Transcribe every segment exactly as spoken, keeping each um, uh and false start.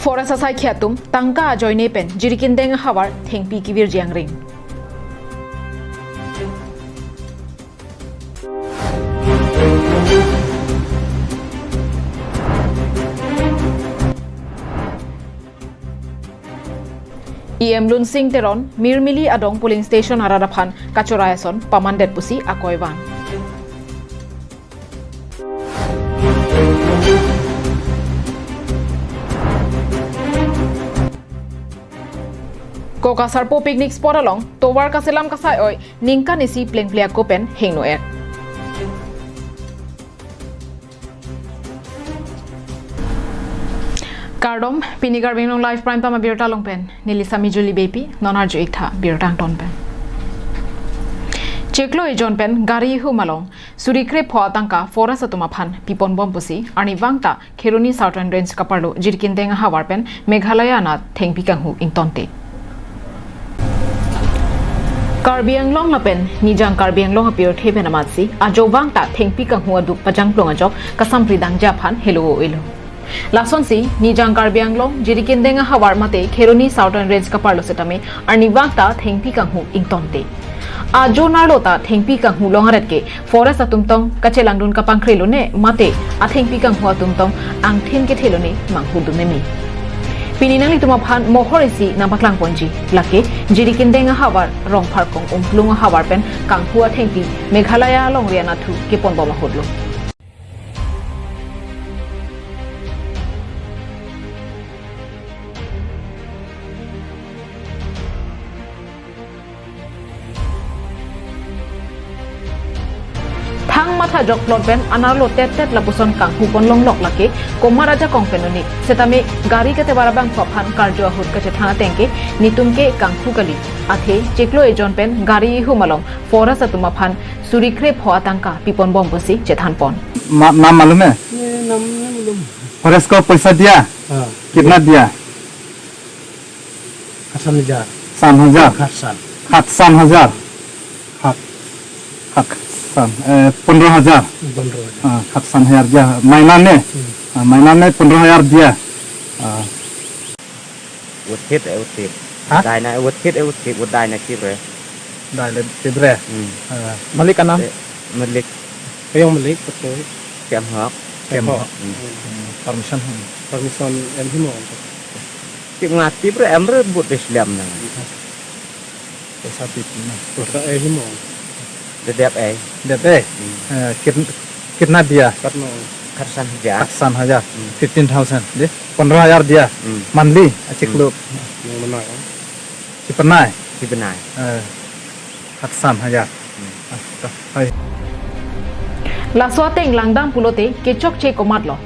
Forest asaikhi atum tangka ajoine pen Jirikindeng ahavar thengpi kevirji angring. E M Lunsing Teron Mirmili adong polling station arat aphan kachorai ason pamandet pusi akoi van. Kokasarpo picnic spot along tovar kaselam kasai-oi ningkan isi plengple ako pen hingno-et. Kardom, pini Karbi Anglong Live Prime Time abirta along pen neli Sami Juli Beypi, non arju-ik tha birta angton pen. Chiklo ejon pen gari ihum along suri krepho atangka forest atum aphan piponbom pusi arnivang ta Kheroni Southern Range kaparlo Jirikindeng ahavar pen Meghalaya anat thengpi kanghu ingtonte. Karbi Anglong lapen Nijang Karbi Anglong apirthe pen amatsi ajovang ta thengpi kanghu aduk pajangplong ajok kasampri dangji aphan helo-elo. Lasonsi Nijang Karbi Anglong Jirikindeng ahavar mate Kheroni Southern Range kaparlo setame arnivang ta thengpi kanghu ingtonte. Ajo narlo ta thengpi kanghu long aret ke forest atum tong kachelangdun kapangkre lone mate athengpi kanghu atum tong angthin kethe lone manghudun meme. Pini nanglitum aphan mohor isi nangpaklangponji, lake Jirikindeng ahavar Rongpharkong Umplung ahavar pen kanghu athengpi Meghalaya alongri anathu keponbom ahutlo. Thang matha jokplot pen anarlo tet tet lapuson kanghu ponlonglok lake komat ajakong pen un-e setame gari katevar abangphu aphan karju ahut kachethan ateng ke nitum ke kanghu kali, athe chiklo ejon pen gari ihum along forest atum aphan suri krepho atangka piponbom pusi chethanpon. मा-, नाम मालूम है? ये नाम नहीं मालूम। फॉरेस्ट को पैसा दिया? हाँ। कितना दिया? खातसान हजार। सान हजार? खातसान। खातसान हजार? खात। खातसान, ए, पंद्रह हजार? पंद्रह हजार। हाँ, खातसान हजार दिया। महीना में? हम्म। हाँ, महीना में पंद्रह हजार दिया। हाँ। Uthit e uthit. Ha? Dai na uthit e uthit, u dai na chibre. Dai le chibre. Hmm. Ah, malik ka nam? Eh, malik. Kayong malik, betul. Kem hok. Kem hok. Hmm. Hmm, permission hok. Permission em himo. Chip nga chibre em re but Islam na. Poisa pipi na. Poisa eh himo. Dedep eh. Dedep eh. Hmm. Eh, kit-, kitna diya? Katno? Khatsan hajar. Khatsan hajar. Hmm. Fifteen thousand. De? Pondro hajar diya? Hmm. Monthly, achiklo. Hmm. Yang mana, ya? Si penai? Si penai. Eh, khatsan hajar. Hmm. Ah, hai. Laso ateng langdam pulote kechokche komatlo.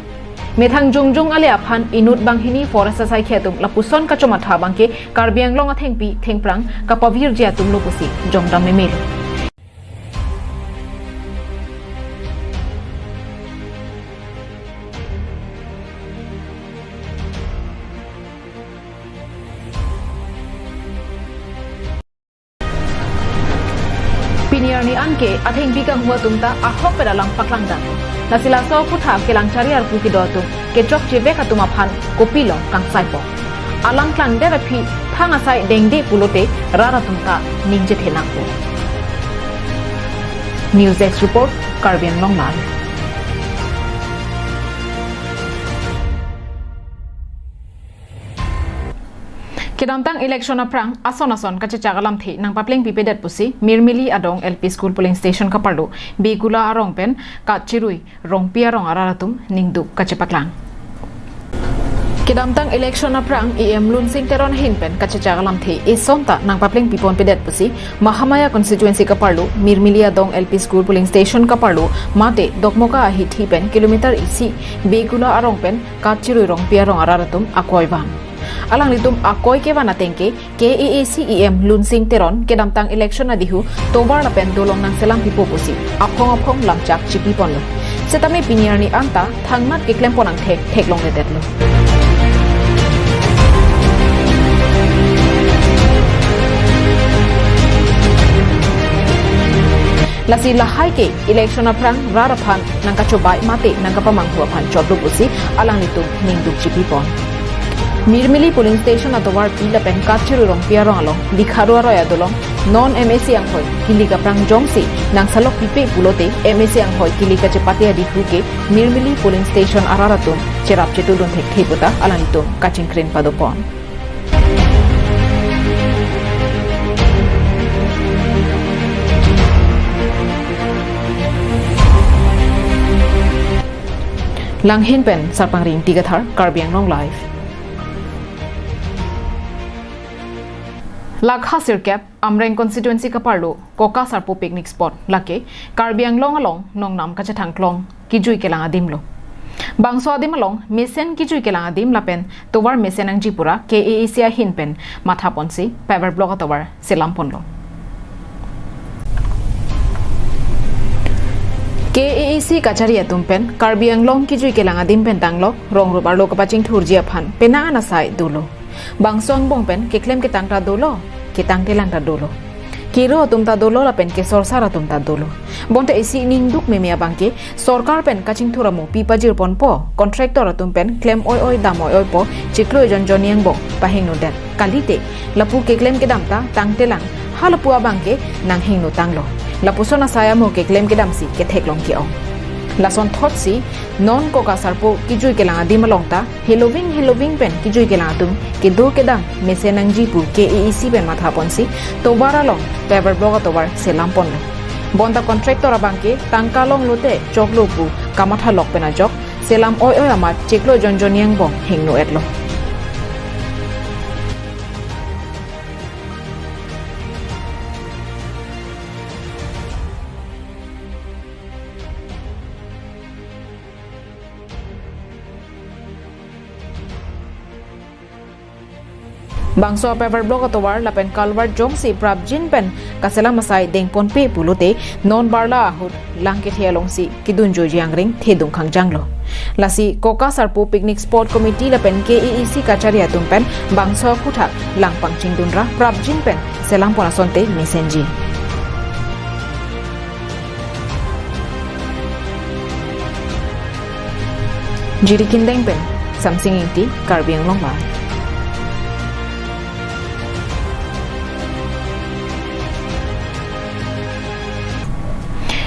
Methang jongjong ale aphan inut banghini forest asaikhi atum lapuson kachomatha abangke Karbi Anglong athengpi thengphrang kapavirji atumlo pusi jongdam meme. Pini arni anke athengpi kanghu atum ta ahok pen alam paklangdam. Lasi laso aputhak kelang chari arpu kedo atum kechokche vek atum aphan kopilo kangsaipo. Alam klangdet aphi thang asai dengde pulote rat atum ta ningje thenangpo. News Desk Report, Karbi Anglong Live. Kedamtang election aphrang ason ason kachechak alamthe nangpapleng pipedet pusi Mirmili Adong L P School polling station kaparlo Bekula arong pen Kachirui Rongpi arong arat atum ningduk kachepaklang. Kedamtang election aphrang E M Lunsing Teron ahin pen kachechak alamthe eson ta nangpapleng pipon pedet pusi Mahamaya constituency kaparlo Mirmili Adong L P School polling station kaparlo mate Dokmoka ahithi pen kilometer isi Bekula arong pen Kachirui Rongpi arong arat atum akoi van. Alanglitum akoi kevan ateng ke K A A C E M Lunsing Teron kedamtang election adihu tovar lapen dolong nangselam pipo pusi aphong aphong lamchak chipiponlo. Setame pini arni anta thangmat keklempon angthek theklongledetlo. Lasi lahai ke election aphrang rat aphan nangkachobai mate nangkapamanghu aphan chotlo pusi alanglitum ningduk chipipon. Mirmili polling station atovarpi lapen Kachiru Rongpi arong along Dikharo aroi adolong non M A C anghoi kili kaprang jongsi nangsalok pipe pulote M A C anghoi kili kachepate adiphu ke Mirmili polling station arat atum cherap chetudun thekthe puta alanglitum kachingkrin padopon. Langhin pen Sarpangri Ingti Kathar, Karbi Anglong Live. Lakha sirkep, Amreng constituency kaparlo Koka Sarpo picnic spot lake Karbi Anglong along nongnam kachethangklong kijui kelang adim lo. Bangso adim along mesen kijui kelang adim lapen tovar mesen nangji pura K A A C ahin pen mathaponsi paver block atovar selam ponlo. K A A C kachari atum pen Karbi Anglong kijui kelang adim pen tanglok rongrup arlo kapachingthurji aphan penang an asai dolo. Bangso angbong pen keklem ketang ta dolo, ketangtelang ta dolo. Kero atum ta dolo lapen kesorsar atum ta dolo. Bonta isi ningduk meme abangke sorkar pen kachingthur amo pi pajir ponpo, contractor atum pen klem oi-oi dam oi-oipo, chiklo ejon jonni angbong pahingnodet. Kalite, lapu keklem kedam ta tangtelang, ha lapu abangke nanghingnotanglo. Lapuson asai amo keklem kedamsi ketheklong ke-ong. Lasonthotsi non Koka Sarpo kijui kelang adim along ta heloving heloving pen kijui kelang atum kedo kedam mesen nangji pu K A A C pen mathaponsi tovar along paver block atovar selam ponlo. Bonta contractor abangke tangka longlote choklo pu kamathalok pen ajok selam oi-oi amat chiklo ejon jonni angbong hingno-etlo. Bangso paver block atovar lapen culvert jongsi prapjin pen kaselam asai dengponpe pulote non barla ahut lang kethe alongsi kedunjoiji angring thedung khangjanglo. Lasi Koka Sarpo picnic spot committee lapen K A A C kachari atum pen bangso aphuthak lang pangchingdunra prapjin pen selampon asonte mesenji. Jiri Kindeng pen Samsing Ingti, Karbi Anglong Live.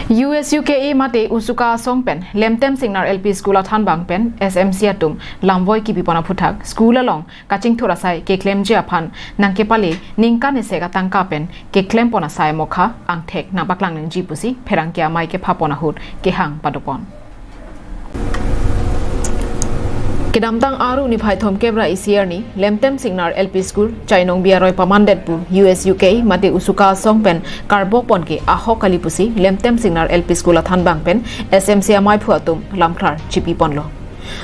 U S U K E mate Usuka asong pen Lemtem Singnar L P School athanbang pen S M C atum lamvoi kipipon aphuthak school along kachingthur asai keklemji aphan nangkepale ningkan esek atangka pen keklempon asai mokha angthek nangpaklang nangji pusi pherangke amei kephapon ahut kehang padopon. Kedamtang Aru niphai thomkep ra isi arni Lemtem Singnar L P School Chainongbi aroi pamandet pu U S U K mate Usuka asong pen karbokpon ke ahok kali pusi Lemtem Singnar L P School athanbang pen S M C amei phu atum lamklar chipiponlo.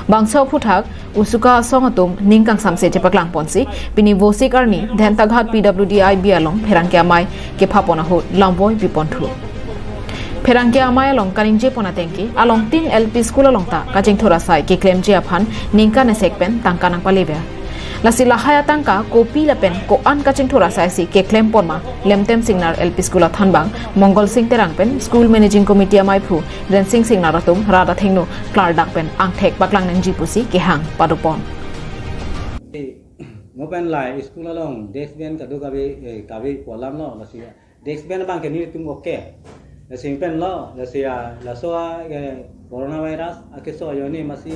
Bangso aphuthak Usuka asong atum ning kangsamse chepaklangponsi pini Vosik arni Dhentaghat P W D I B along pherangke amei kephapon ahut lamvoi piponthu. Pherangke amei along kaningjepon atengke along tin L P school along ta kachingthur asai keklemji aphan ningkan esek pen tangka nangpalever. Lasi lahai atangka kopi lapen ko-an kachingthur asai si keklempon ma Lemtem Singnar L P School athanbang Mongol Sing Terang pen School Managing Committee amei phu Rensing Singnar atum rat athengno klardak pen angthek paklang nangji pusi kehang padopon. Mo pen la school along desk bench kado kave, eh, kave pu alam lo, lasi desk bench abangke nelitum okay. Lasi pen lo, lasi, ah, laso, ah, eh, coronavirus akeso ajoine masi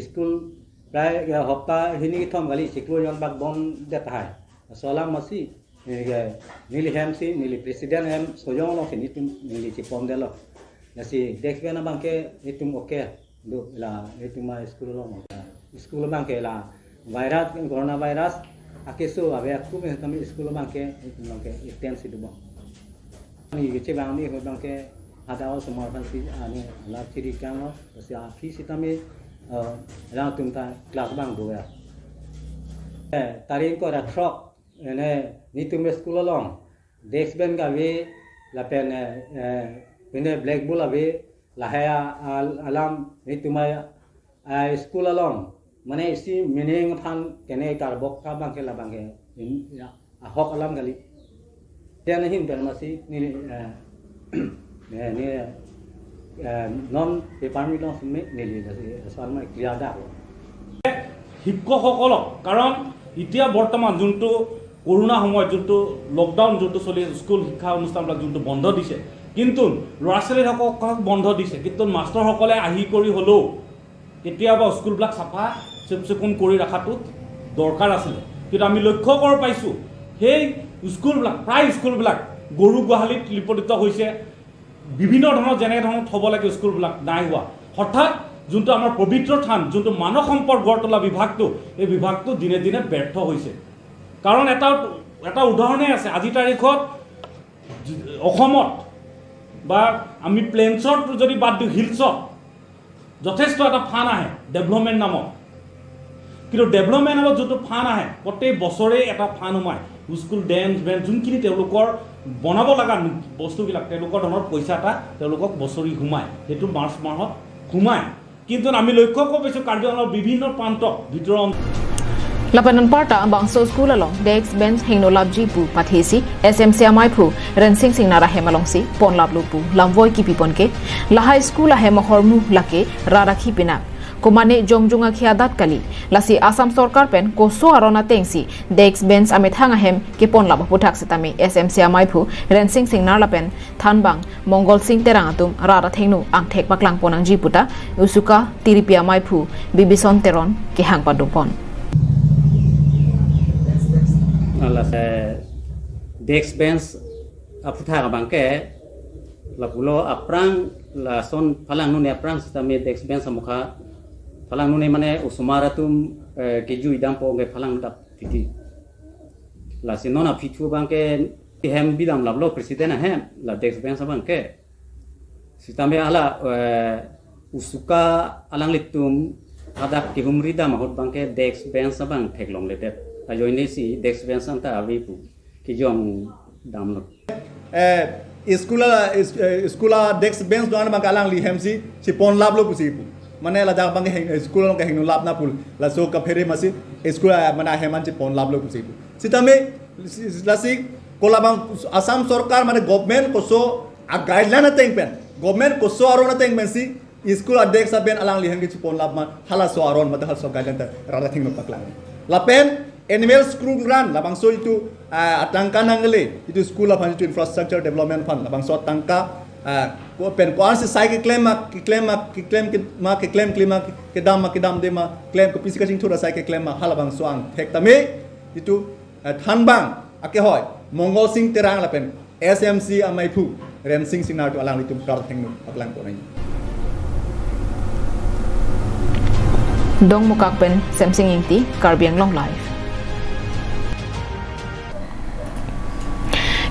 school prai, eh, hopta hini kethom kali chiklo jon bak bondetahai. Laso alam masi, eh, neli hem si, neli president hem sojong alongsi nelitum neli chipondetlo. Lasi desk bench abangke itum okay. Do la itum a school along. School abangke la virus, coronavirus akeso ave atum tame school abangke itum abangke attend si dobom. Ani kechebang ni abangke hadak osomar aphansi ani la chiri kanglo, lasi aphi sitame, eh, alangtum ta class abang do ya. Eh, tarik ko ra throk, ene nelitum school along desk bench kave lapen, eh, eh, pine blackboard ave, lahai a, al-, alam nelitum a, a school along mane isi meaning aphan kene karbok abangke labangke in, ya, ahok alam kali. Dia nahin pen masi neli, eh, eh, ni, eh, non paper mi long sumi neli, eh, asal ma clear dak. শিক্ষকসকলক, কাৰণ এতিয়া বৰ্তমান যোনটো কৰোণা সময়ত যোনটো লকডাউন, যোনটো চলি আছে, স্কুল শিক্ষা অনুষ্ঠানবিলাক যোনটো বন্ধ দিছে, কিন্তু ল'ৰা ছোৱালীসকলক বন্ধ দিছে, কিন্তু মাষ্টৰসকলে আহি কৰি হ'লেও কেতিয়াবা স্কুলবিলাক চাফা চিকচিকুণ কৰি ৰখাটো দৰকাৰ আছিলে। কিন্তু আমি লক্ষ্য কৰি পাইছোঁ, সেই স্কুলবিলাক, প্ৰায় স্কুলবিলাক গৰু গোহালিত লিপদিত হৈছে। বিভিন্ন ধৰণৰ, যেনে ধৰণৰ থ'ব লাগে স্কুলবিলাক, নাই হোৱা। হঠাৎ যোনটো আমাৰ পবিত্ৰ থান, যোনটো মানৱ সম্পদ গঢ় তোলা বিভাগটো, এই বিভাগটো দিনে দিনে ব্যৰ্থ হৈছে। কাৰণ এটা, এটা উদাহৰণেই আছে, আজিৰ তাৰিখত অসমত বা আমি প্লেইনছত যদি বাদ দিওঁ, হিলছত যথেষ্ট এটা ফাণ্ড আহে ডেভেলপমেণ্ট নামত। কিন্তু ডেভেলপমেণ্ট নামত যোনটো ফাণ্ড আহে, প্ৰত্যেক বছৰেই এটা ফাণ্ড সোমায়। স্কুল, ডেস্ক বেঞ্চ, যোনখিনি তেওঁলোকৰ বনাব লগা বস্তুবিলাক, তেওঁলোকৰ ধনৰ পইচা এটা তেওঁলোকক বছৰি সোমায়, সেইটো মাৰ্চ মাহত সোমায়। কিন্তু আমি লক্ষ্য কৰিব পাইছোঁ, কাৰ্বি আংলঙৰ বিভিন্ন প্ৰান্তত, ভিতৰৰ অঞ্চল Lapen anparta bangso school along desk bench hingno lapji pu pathesi S M C amaiphu Rensing Singnar ahem alongsi ponlaplo pu lamvoi kipi ponke, lahai school ahem ahormu lake rat akhi pinak, komane jongjung akhi adat kali. Lasi Assam sorkar pen koso aron atengsi desk bench amethang ahem keponlap aphuthak setame S M C amaiphu Rensing Singnar lapen thanbang Mongol Sing Terang atum rat athengno angthek paklang pon nangji puta Usuka Tiripi amaiphu Bibison Teron kehang pado pon. Ala se desk bench aphuthak abangke lapulo, aphrang lason phalang nune aphrang setame desk bench amokha phalang nune mane osomar atum, eh, kejui dampo ke phalang dap titi. Lasi non aphi thu abangke hem bidam laplo president ahem, la desk bench abangke. Setame ala, eh, Usuka alanglitum hadak kehumri dam ahut abangke desk bench abang theklongledet. Ajoinesi desk bench anta ave pu kejong damlo. Eh, school a, is-, eh, school a desk bench do-an abangke alangli hemsi cheponlaplo pusi pu. Mane ladak abangke hing-, school along kehingno lap na pu. Laso kaphere masi school a mane ahem an cheponlaplo pusi pu. Setame, si-, lasi kolabang Assam sorkar mane government koso a guideline ateng pen, government koso aron ateng pensi school a desk aben alangli ahem ke cheponlap ma, halaso aron mate halaso guideline ta rat athengno paklang. Lapen annual school grant labangso itum, ah, atangka nangle, itum school aphan itum infrastructure development fund labangso atangka, ah, ko pen ko-ansi sai keklem ma, keklem ma, keklem ke-, ma, keklem klem ma, kedam ma, kedamde ma, klem kopisi kachingthur asai keklem ma, halabangso angthek tame itum, eh, thanbang akehoi Mongol Sing Terang lapen S M C amaiphu Rensing Singnar atum alanglitum rat athengno paklang pon nangji. Dongmukak pen Semsing Ingti, Karbi Anglong Live.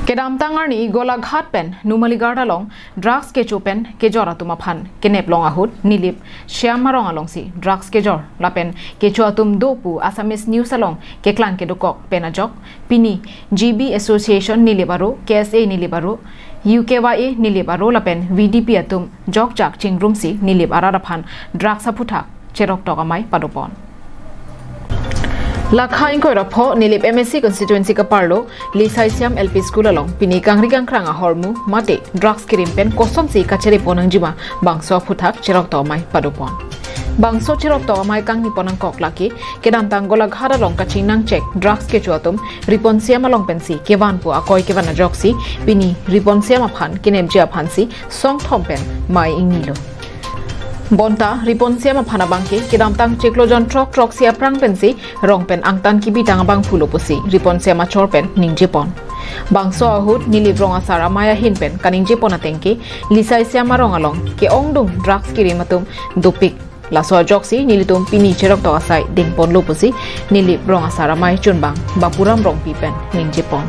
Kedamtang arni Golaghat pen Numaligarh along drugs kecho pen kejor atum aphan kenep long ahut Nilip Shyam arong alongsi drugs kejor lapen kecho atum do pu Assamese News along keklang kedokok pen ajok pini G B Association Nilip aro, K S A Nilip aro, U K Y A Nilip aro lapen V D P atum jokjak chingrumsi Nilip arat aphan drugs aphuthak cheroktok amei pado pon. Lakha ingkoi ra pho Nilip M A C constituency kaparlo Lisai Shyam L P School along pini kangri kangkrang ahormu mate drugs kerim pen kosonsi kachere pon nangjima bangso aphuthak cheroktok amei pado pon. Bangso cheroktok amei kangni pon nangkok lake kedamtang Golaghat along kaching nangchek drugs kecho atum Ripon Shyam along pensi kevan pu akoi kevan ajoksi pini Ripon Shyam aphan kenepji aphansi songthom pen mei ingnilo. Bonta Ripon Shyam aphan abangke kedamtang chiklo jon throk throksi aphrang pensi rong pen angtan kebitang abang pulo pusi Ripon Shyam achor pen ningje pon. Bangso ahut Nilip rong asar amei ahin pen kaningje pon atengke Lisai Shyam arong along ke-ongdung drugs kerim atum dopik. Laso ajoksi nelitum pini cheroktok asai dengponlo pusi Nilip rong asar amei chunbang Bapuram Rongpi pen ningje pon.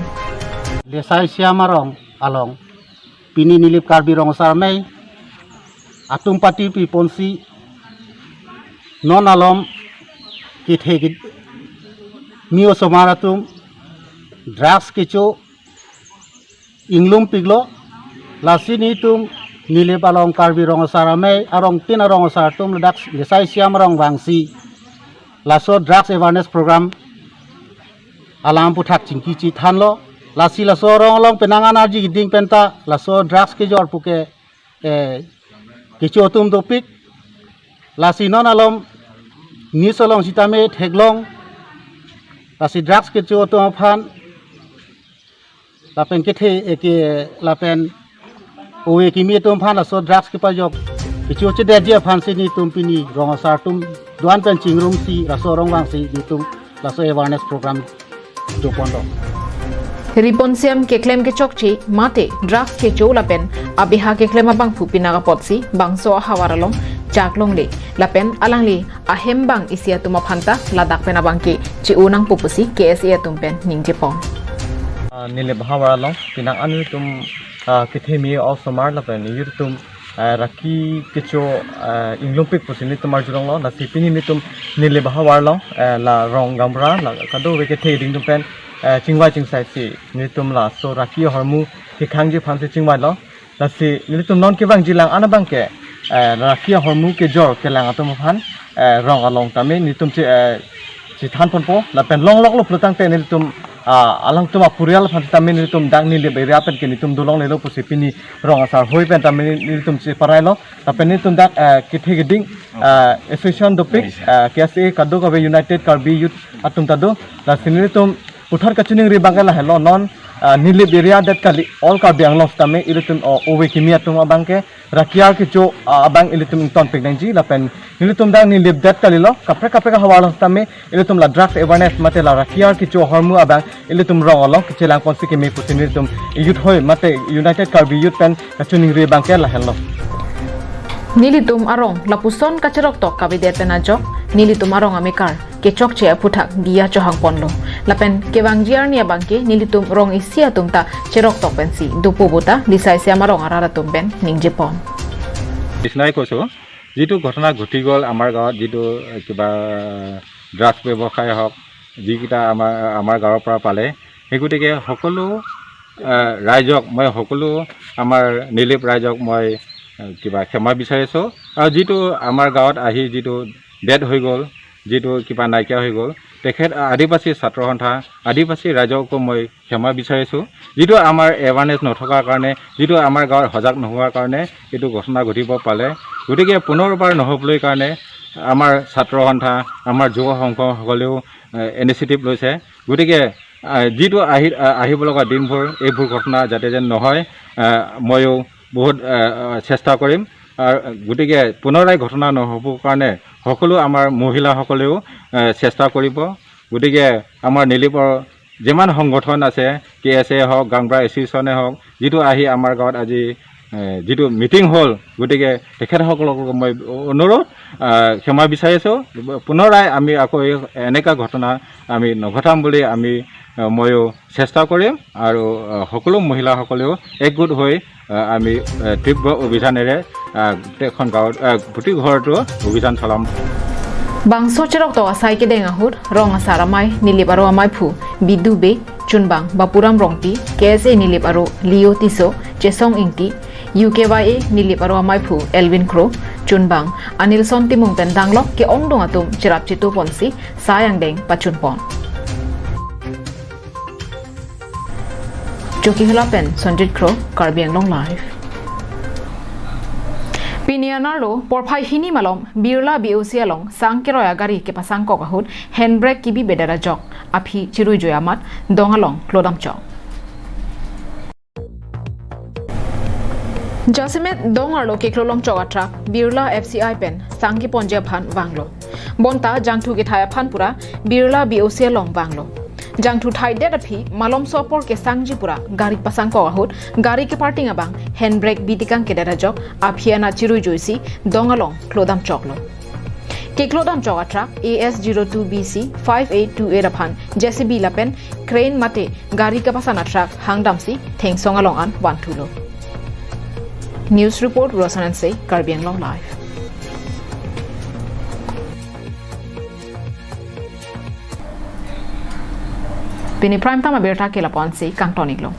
Lisai Shyam arong along pini Nilip Karbi rong asar amei atum party pi ponsi non alom kethe ke mi osomar atum drugs kecho inglum piklo. Lasi nelitum Nilip along Karbi rong asar amei arong tin arong asar atum ladak Lisai Shyam arong vangsi laso drugs awareness program alam aphuthak chingki chethanlo. Lasi laso arong along penang an arji keding penta laso drugs kejor puke, eh, kecho atum dopik. Lasi non alom news along sitame theklong, lasi drugs kecho atum aphan, lapen kethe eke, lapen ove kimi atum aphan laso drugs kepajok kecho chedetji aphansi netum pini rong asar atum do-an pen chingrumsi laso arong vangsi netum laso awareness program doponlo. Ripon siam keklem kechokche mate drugs kecho lapen abeha keklem abangphu pinak apotsi bangso ahavar along chak longle lapen alangli ahem bang isi atum aphanta ladak pen abangke chi-o nangpo pusi K S A atum pen ningjepon. Ah, Nilip ahavar along pinak an itum, ah, kethemi osomar lapen itum, ah, raki kecho, ah, inglumpik pusi netum arjulonglo, lasi pini netum Nilip ahavar along, ah, la rong gaonbura la kadokave kethe ding atum pen, ah, chingvai chingsaisi netum laso raki ahormu kekhangji aphansi chingvailo. Lasi nelitum non kevangjilang an abangke, eh, raki ahormu kejor kelang atum aphan, eh, rong along tame netum che, eh, chethanponpo lapen longloklo pulo tangte nelitum, ah, alangtum apurial aphan tame nelitum dak Nilip area pen ke netum dolonglelo pusi pini rong asar hoi pen tame nelitum cheparailo lapen nelitum dak, eh, kethe keding, eh, association dopik, eh, K S A kadokave United Karbi Youth atum ta do, lasi nelitum puthot kachiningri abangke lahelo non, ah, Nilip area det kali, all Karbi Anglong sitame ilitum, oh, ove kimi atum abangke raki ar kecho, ah, abang ilitum ingtonpik nangji lapen nelitum dak Nilip det kalilo, kaprek kaprek ahavar along sitame ilitum la drugs awareness mate la raki ar kecho ahormu abang ilitum rong along kechelangponsi keme pusi nelitum youth hoi mate United Karbi Youth pen kachiningri abangke lahelo. Nelitum arong lapuson kacheroktok kavedet pen ajok nelitum arong amekar kechokche aphuthak diya chohangponlo. Lapen kevangji arni abangke nelitum rong isi atum ta cheroktok pensi dopo puta Lisaisiam arong arat atum pen ningjepon. বিষ্ণুৱে কৈছোঁ, যিটো ঘটনা ঘটি গ'ল আমাৰ গাঁৱত, যিটো, এ, কিবা ড্ৰাগছ ব্যৱসায় হওক, যিকেইটা আমাৰ, আমাৰ গাঁৱৰ পৰা পালে, সেই গতিকে সকলো, এ, ৰাইজক মই, সকলো আমাৰ নিলিপ ৰাইজক মই, এ, কিবা ক্ষমা বিচাৰিছোঁ। আৰু যিটো আমাৰ গাঁৱত আহি যিটো ডেড হৈ গ'ল, যিটো কিবা নাইকিয়া হৈ গ'ল, তেখেত আদিবাসী ছাত্ৰ সন্থা, আদিবাসী ৰাইজকো মই ক্ষমা বিচাৰিছোঁ। যিটো আমাৰ এৱাৰনেছ নথকাৰ কাৰণে, যিটো আমাৰ গাঁৱৰ সজাগ নোহোৱাৰ কাৰণে এইটো ঘটনা ঘটিব পালে। গতিকে পুনৰবাৰ নহ'বলৈ কাৰণে আমাৰ ছাত্ৰ সন্থা, আমাৰ যুৱ সংঘসকলেও, এ, ইনিচিয়েটিভ লৈছে। গতিকে, আ, যিটো আহি, আ, আহিব লগা দিনবোৰ এইবোৰ ঘটনা যাতে যেন নহয়, আ, ময়ো বহুত, আ, আ, চেষ্টা কৰিম। আৰু গতিকে পুনৰাই ঘটনা নহ'বৰ কাৰণে সকলো আমাৰ মহিলাসকলেও, আ, চেষ্টা কৰিব। গতিকে আমাৰ নিলিপৰ যিমান সংগঠন আছে, কে এছ এ হওক, গাঁওবুঢ়া এছ'চিয়েশ্যনে হওক, যিটো আহি আমাৰ গাঁৱত আজি, এ, যিটো মিটিং হ'ল, গতিকে তেখেতসকলক মই অনুৰোধ, আ, ক্ষমা বিচাৰিছোঁ। পুনৰাই আমি আকৌ এই এনেকুৱা ঘটনা আমি নঘটাম বুলি আমি, আ, ময়ো চেষ্টা কৰিম আৰু, আ, সকলো মহিলাসকলেও একগোট হৈ, আ, আমি, আ, তীব্ৰ অভিযানেৰে, আ, গোটেইখন গাঁৱত, আ, প্ৰতি ঘৰতো অভিযান চলাম। Bangso cheroktok asai kedeng ahut rong asar amei Nilip aro amaiphu Bidu Bey, chunbang Bapuram Rongpi, K S A Nilip aro Leo Tisso, Chesong Ingti, U K Y A Nilip aro amaiphu Elvin Kro, chunbang Anilson Timung pen danglok ke-ongdung atum cherap chituponsi sai angdeng pachunpon. Chokihola pen Sonjit Kro, Karbi Anglong Live. Pini anerlo porphai hini malom Birla B O C along sang keroi agari kepasangkok ahut handbrake kebibedet ajok aphi chiruijui amat dong along klodamchok. Jasemet dong arlo keklodamchok atruck Birla F C I pen sang keponji aphan vanglo. Bonta jangthu kethai aphan pura Birla B O C along vanglo. Jangthu thaidet aphi malomso apor kesangji pura gari pasangkok ahut gari keparking abang handbrake bitikang kedet ajok aphi anat chiruijuisi dong along klodamchoklo. Keklodamchok atruck A S zero two B C five eight two eight aphan J C B lapen crane mate gari kapasan atruck hangdamsi thengsong along an vanthulo. News report, Rosan Anse, Karbi Anglong Live. Pini prime time abirta ke lapu-ansi kangton-iklo.